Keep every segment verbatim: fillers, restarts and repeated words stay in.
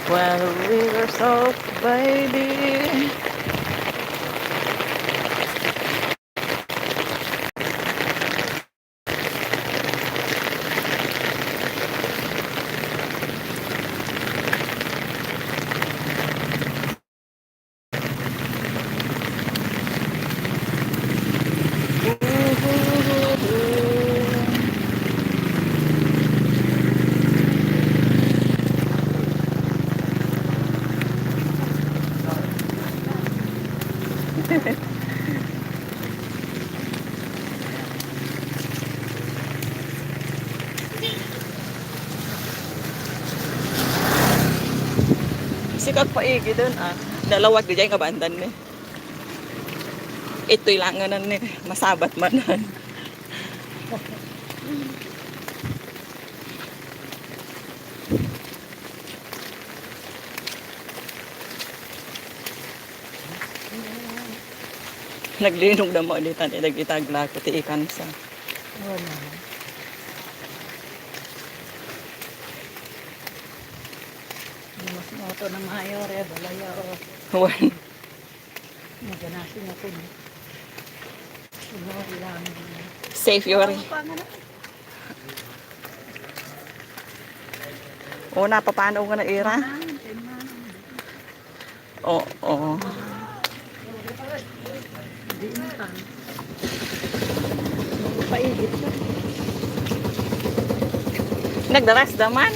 When the river soft, baby. Sika agpaigiden, ah. Nalawag di jay nga bandan ni. Itoy langanan ni, masabat manen. Naglinog na mo ditan, eh, dagiti aglako ti ikansa. Oo naman. Di mas moto na mayor, eh, balaya, oh. Wen. Maganasing ako, no? Ano, ilang. Safe, Yori. Ang pangalan. O, napapanaw nga na ira. Manang, kay manang. Oo, oo. Di na tan. Paigit na. Nagdaras daman.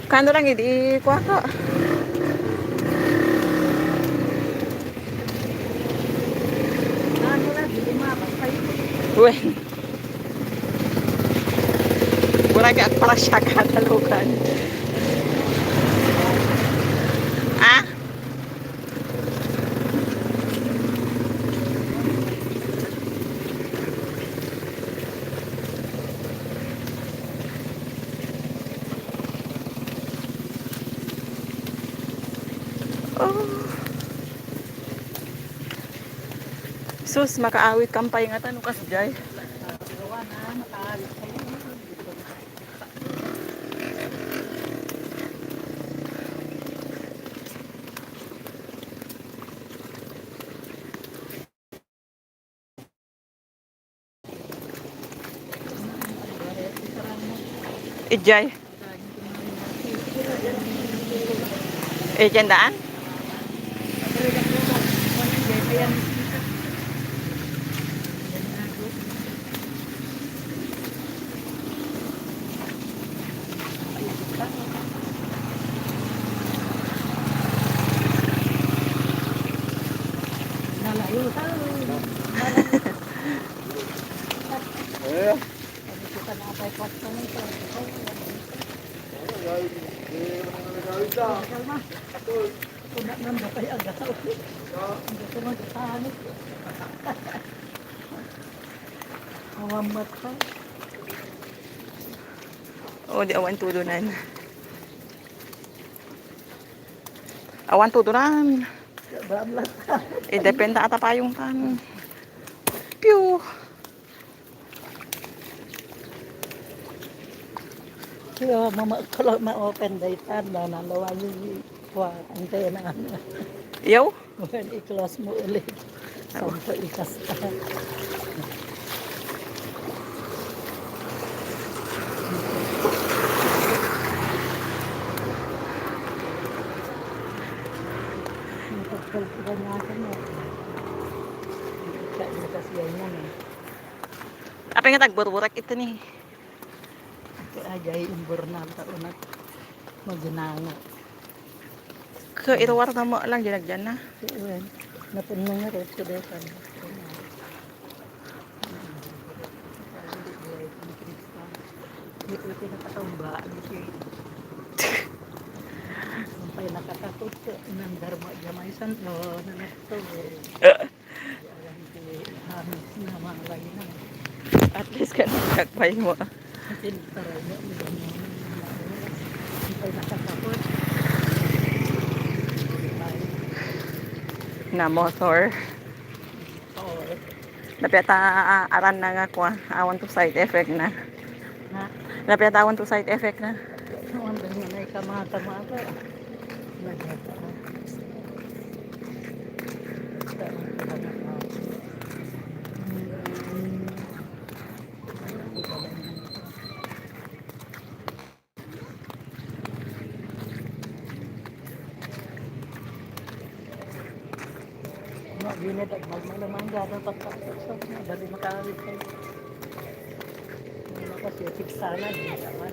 Kano lang idi kuwako? Wen. Wala ka para siya katalugan. Ah? Oh. Sus, makaawit kam pay ngata no kasdiay. Ijay. Ijay daan? Nalayo tayo. Eh. Ano kita na tayo kwarto nito? Kalma. Kuna nang bakay agaw. Ang gusto mo, gatahan. Awan mata. O, di awan tudunan. Awan tudunan. Bamlat. Eh, depende ata payong tan. Piu. Kaya mama, kalau ma-open daytan, na nalawayo, kuwan, antena. Yaw? Wen, i-close mo ulit. Awa. Sampo ikasta. Ang pagkalkula natin, eh. Kaya kasi yan yan, eh. Apay nga tagburburak ito ni. Ito ay gay imbornal ta unat maginanga. Ka iruwar na mo lang, dinagdan na. Wen, napunno nga rin, kudetan. Ito, ito nakatumba, ito. Sampay nakatakot ko, inang darma, jamay san, no, nanakto, eh. At least kan nagpay mo. Na motor. Napita, ah, aran na nga kwa. Awan to side effect na. Ha? Napiatawan to side effect na. Ang dami na ikamata-mata. Nagyata. Ano, di na tagmagmay naman, gano'n pagkakasok na, dali makawit kayo. Ano kasi, six sana, di naman.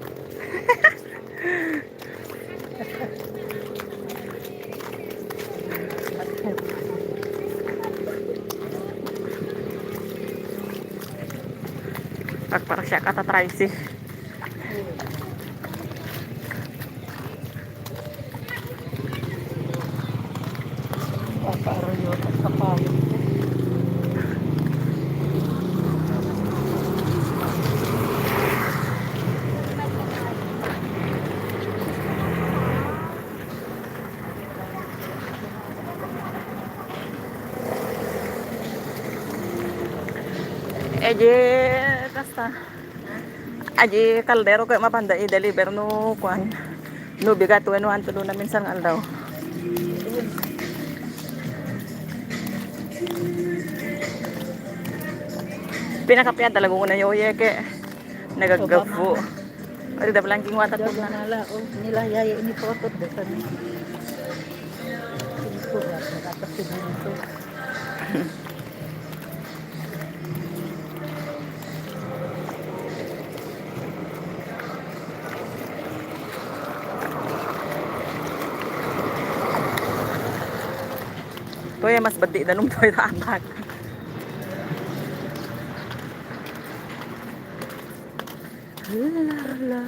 Pagparasyak ata, Tracy. Papa Arroyo at Kapayong. Eh, di, kasta. Adi kaldero ket mapanda i-deliver no kuan. No bigat wenno anto no naminsan nga aldaw. Pinakapian talaga ko na yoye ke nagaggapu. Ari da blanking water Daw pud na. Mala, oh, nila yaya ini photo da kami. Ini ko ba, nagkakasibuto. Toy, mas badi danum toy ta atak. La, la.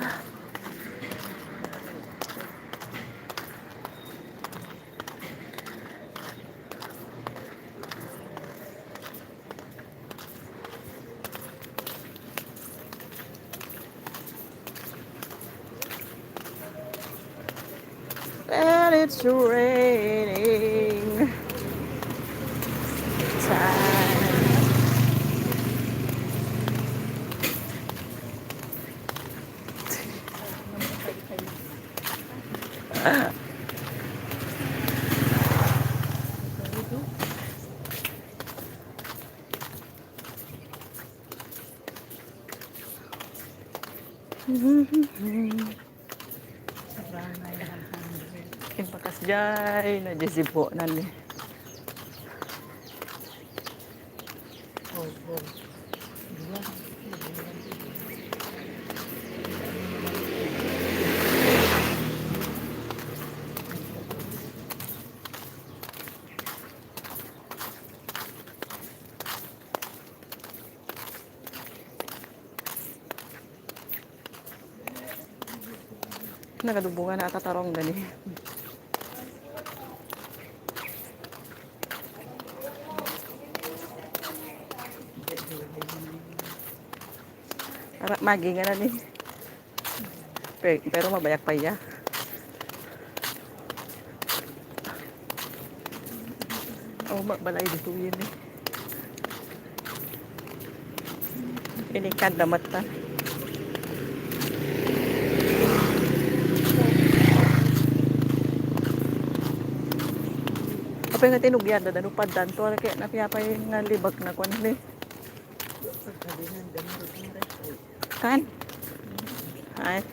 And it's raining time. Impakas jay na jay sibuonan ni. Nagadubungan na ata tarong gani. Ara, magi nga na ni. Pe-, pero mabayak pa iya. Oh, ma-, balay dito yun eh. Ini kada mata. Apa nga tinugyada, dano pa danto, kaya napiapay nga libak na kwan ni. Kan? Ay.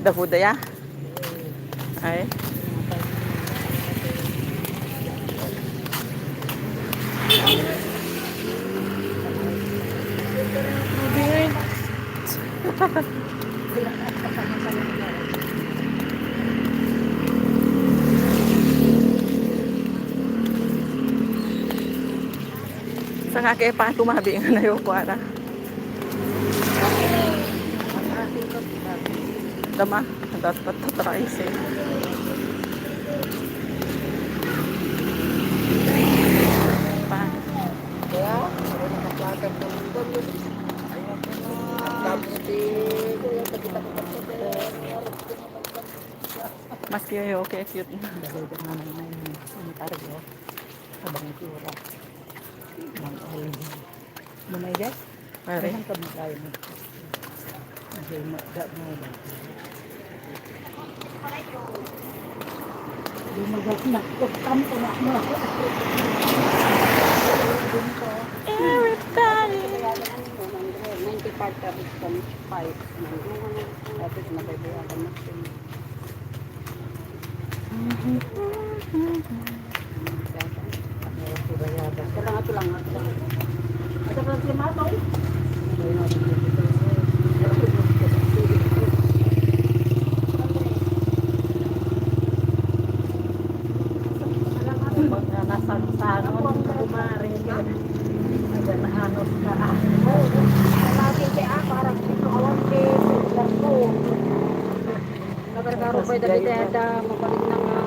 Dahuda ya? Ay. Sangake pa tumabi nga nayo kuara. Dama, dapat tatry siya. Pa. Kaya, ano na kaplakan ng mundo? Ang kamuti, kaya pagkita ko pa sa kaya, Maski okay, cute na. Dagdag nga naman yung sanitario. Habang itsura. Ang alam. Lumay, guys. Pare. Ayan, kabagay mo. Okay, ma-, da-, da-, da-. Lumagas na. Pagkampo na mo. Everybody. Ninety-five tapos five. Tapos nababayaran mo. Kailangan ito lang, ito lang. Ito lang si Matoy. Mga nasagsanon, kumare. Ayan, anos ka, ah. Kalaki kaya, parang ito, awan, eh, lang po. Nagargaro pa yung David Eda, mabalik na nga.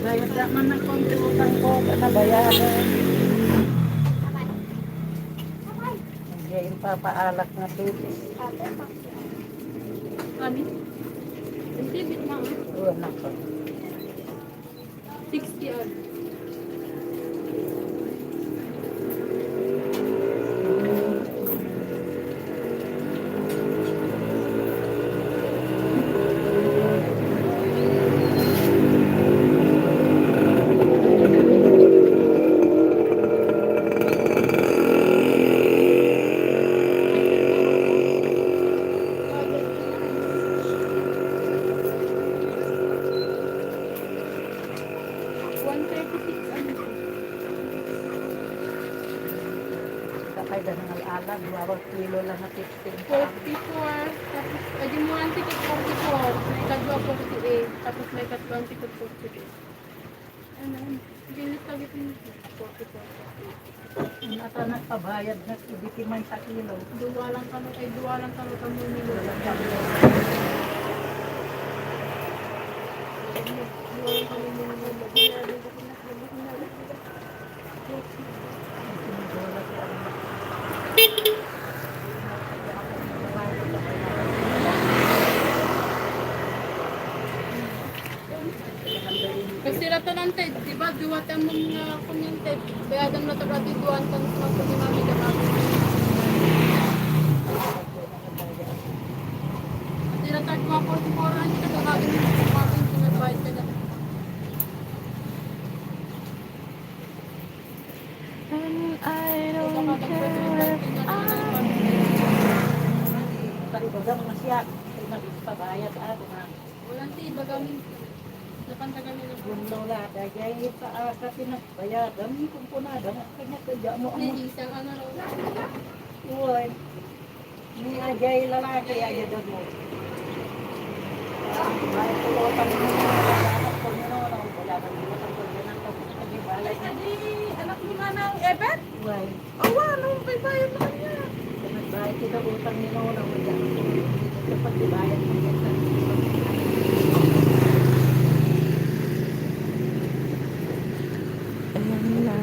Bayad na man ng konti utang ko, nabayaran. Hindi, yung papaalak na tubig. Kami? Yung tibit na. Oo, nako. Sixty odd. One thirty-six ang isa. Sakay da ng ala-ala, dua kilo lang na fifteen. Forty-four, tapos, ay, di mo ang ticket forty-four, may kadwa forty-eight, tapos may kadwa ang ticket forty-eight. Ano, gilit lagi ito, forty-four, forty-eight. Ang ata nagpabayad na, ibiti man sa kilo. Duwa lang kami, ay, duwa lang kami, kami ni Lola. Duwa lang kami ni Lola. Kasi rata lang, Ted, di ba, duwa tayo mong, ah, kunyan, Ted. Kaya dan matabrati duwan, tapos magpagimami ka, Ted. Kasi rata, duwa, forty-four, ano ka, duwa, duwa, duwa, duwa, duwa, duwa, And I don't care if I Paribaga mo na siya. Ay, magpabayad ako na. Walang tiba kami. Napantagan nila. Gunlo la, dagay pa, ah, kasi nagbayad. Ang kumpunada, kanya kaya mo ang May isang ano raw. Uy. Ni ajay lalaki, ajay damo. Ay, tulotan mo na, anak ko, ni Nono, wala nang utang ko, yan ang pag-, pag-ibalay. Ay, anak mo, Manang Ebet? Why? Awa, no, may bayad na kanya. Nagbayad kita utang ni Nono, wala. Sa pag-ibayad mo, yan. Ayan na.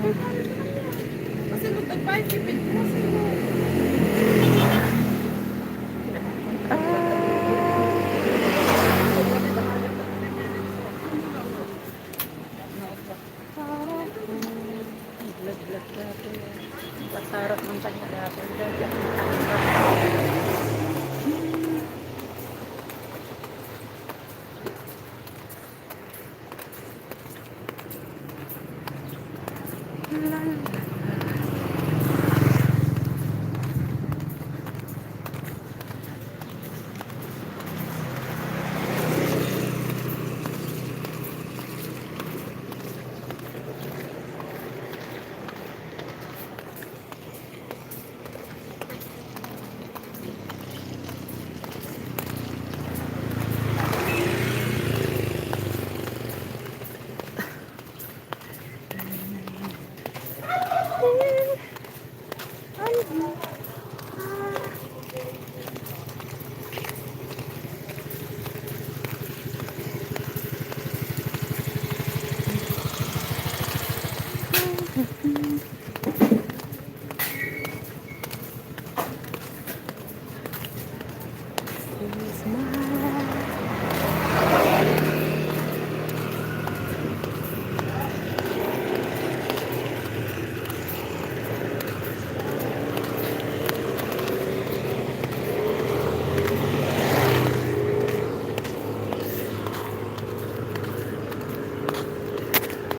Kasi nung nagbayad si Pedro, sino? Ah. Para ko. Naglag-lag dati. Pasarap man kanya dati.